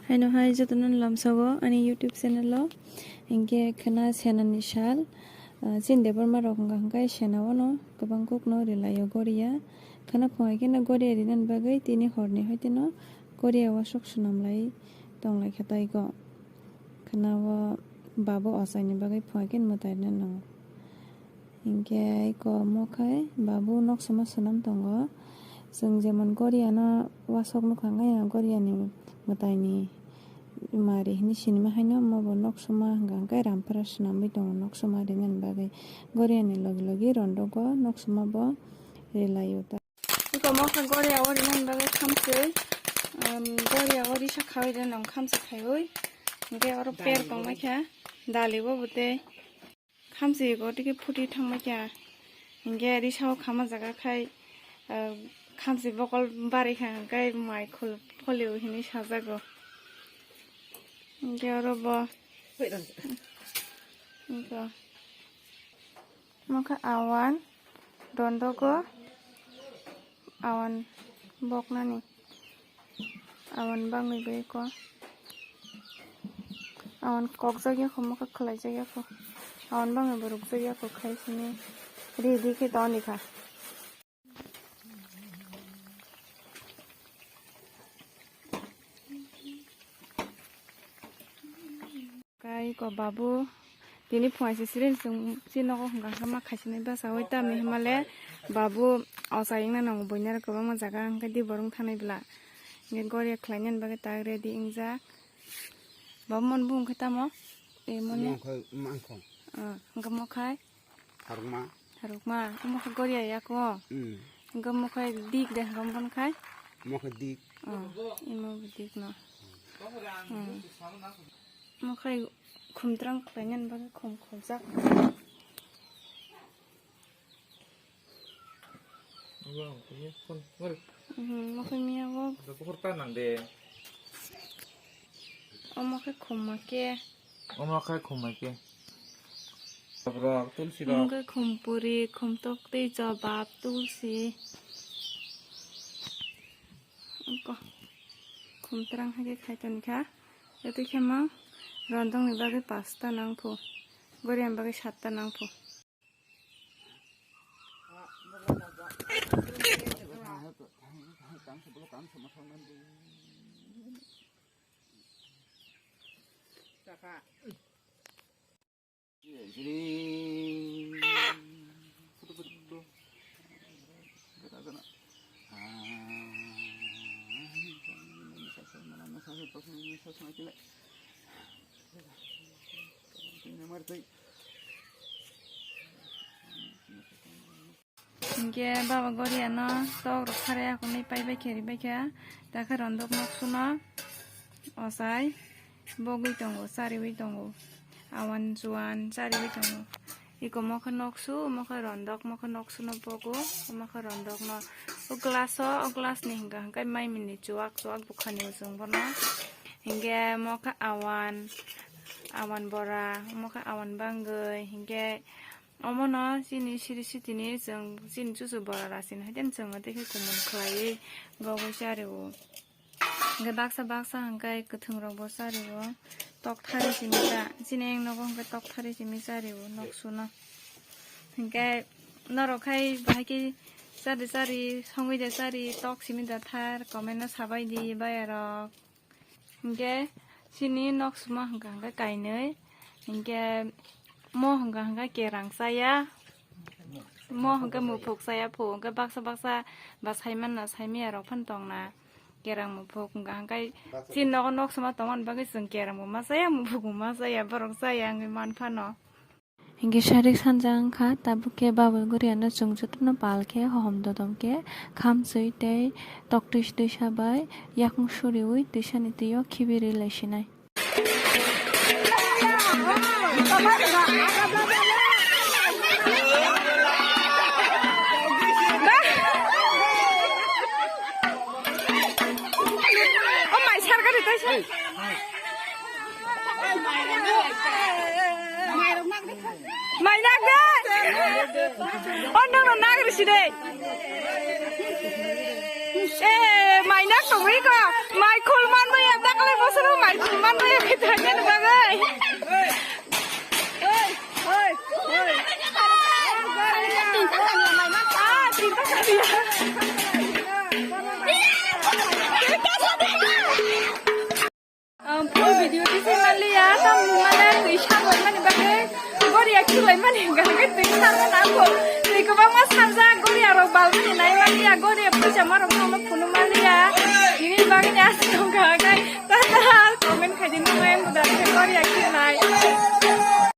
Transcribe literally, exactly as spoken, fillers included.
Haino hai jotono lamsogo ani YouTube channel o. Hinkhe khwna senani sal, ah, chini Debbarma rok wngkha hwnkhe sena o no kwbang kok no rwlaio Goria. Khwna phungai kheno Goria rinani bagwi tini horni hoiteno Goria wasok swnamlai tonglaikha taigo. Khwna o babu ochaini bagwi phungai kheno mwtai rwna nango. Hinkhe eko omo khai babu nok sima swnam tongo. Chwng jemon Goria no wasok nukha, hwnkhe Goria ni mwtai ni mari hinwi sinima haino omo bo nok sima hwnkha, hwnkhe rampra swnamwi tongo nok sima rinani bagwi. Goria ni logi logi rondogo nok sima bo rwlaio ta. Eko omo khe Goria o rinani bagwi khamswi, um, Goria o risa khawi rwnani khamswi khaiwi. Hinkhe oro per tongma khe dali bo bo tei. Khamsi go tike phuti thangma kya. Hinkhe risao khama jaga khai, ah, khamsi bokol bari kha, hinkhe mai khul pholio hinwi sajago. Hinkhe oro bo. Hinkhe. Mokha awan, dondogo, awan boknani. Awan bangwi bai ko. Awan kokjak ya kho, mokhe khwlaijak ya kho. Awan bangwi bo rukjak ya kho, khai sini ready khe toni kha. Kai ko babu, tini phungai se siren chwng chini nogo hwnka hwnka ma khaisinai bwsai tamni hwnmale babu ochai wngna nango buinaro kwbangma jaga hwnkhe di borong thanai bwla. Hwnkhe Goria khlainani bagwi tak ready wngjak. Babu mon bu hwnkhe tamo? E mone? Mangkho, mangkho. Ah, hwnkhe mo khai? Harukma. Harukma. Omo khe Goria ya ko? Hmm. Hwnkhe mo khai dik de hwnkhe mo khai? Mo khe dik. Oh, imo bo dik no. Hmm. Mo khai khumtrang khlainani bagwi khum kholjak. Mhm, mo khai miya bo. Omo khai khumma khe. Omo khai khumma khe. Rok, tulsi rok. Omo khai khumpuri, khumtok tei jobab, tulsi. Ko, khumtrang hai khe khaitoni kha. Tei khe mang rondongni bagwi pasta nangkho. Goriani bagwi satta nangkho. Hinkhe baba Goria no tok rok khare akhunwi paibai khe ribai kha. Takhe rondok nok suno ochai bogwi tongo, chariwi tongo. Awan chuan chariwi tongo. Iko mokhe noksu, mokhe rondok, mokhe noksu no bogo, mokhe rondok no. O glass o, o glass ni hinka hinkai mai mini chuak chuak bukhani o chwng bono. Hinkhe mokhe awan, awan bora, mokhe awan bangwi, hinkhe omono chini siri sitini chwng chini chuchu bora rasini haikhe chwng tei khe kumun khlaiwi bogwi chario. Hwnkhe baksa baksa hwnkhe kwthwng rok bo chario. Tok thari simi ta, chini eng nogo hwnkhe tok thari simi chario nok suno. Hwnkhe norok khai bahai khe chari chari songwi de chari tok simi da thar comment no sabai di bayarok. Hwnkhe chini nok suma hwnkha hwnkhe kainwi. Hwnkhe mo hwnkha hwnkhe kerang chaya. Mo hwnkhe muphuk chaya phu. Hwnkhe baksa baksa ba saimanna saimaya rok phano tongna. Kerang muphuk hwnkha hwnkhe chini nogo nok suma tongmani bagwi chwng kerang bo ma chaya, muphuk bo ma chaya, borok chaya wngwi man phano. Hinkhe sarik sanja wngkha, tabuk khe Babul Goriano chwng jotono pal khe, hohom dodom khe, khamswi tei toktwi twisa bai yakung suriui twisani twio khibirwi lai sinai. O mai sargari tei sa. Mai nak de. O nang no nagri si de. Eh, mai nak tongwi ko. Mai khol man mai ya, daklai bosoro mai. Full video tisai manliya, tamni mane twi sarwai mani bagwi goriya khilai mani hwnkha hwnkhe twi sarwi nango. Twi kwbangma sarjak, goriya rok balmani nai manliya, goriya phaisa marok no phunuk